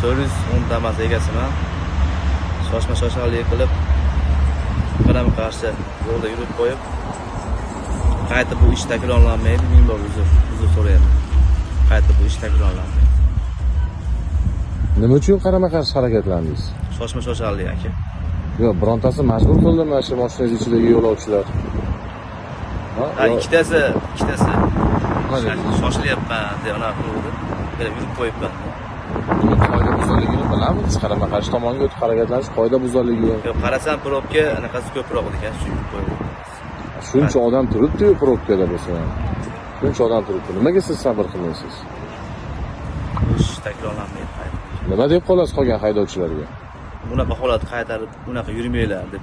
410 Damas egasiman. Shoshma shosharlik qilib, qarama qarshi yo'lda yurib qo'yib, qayta bu ish takrorlanmaydi, ming bor uzr so'rayman. Qayta bu ish takrorlanmaydi. Nima uchun qarama qarshi harakatlandingiz? Shoshma shosharlik, aka. Yo'q, birontasi majbur qildimi mana shu mashinangiz ichidagi yo'lovchilar? Ha, Ha, ikkitasi Nima dedi? Shoshilyapman deb anaqa qiluvdi. Yana yurib qo'yibman. Buni qoida buzarligini bilamidingiz? Qarama qarshi tomonga o'tib harakatlanish qoida buzarligi. Yo'q, qarasam, probka anaqasi ko'proq ekan, shu yurib qo'yib. Shuncha odam turibdi-yu probkada bo'lsa ham. Shuncha odam turibdi. Nimaga siz sabr qilmaysiz? Bu ish takrorlanmaydi qayta. Nima deb qolasiz qolgan haydovchilarga? Bunaqa holat qaytarib, bunaqa yurmanglar deb.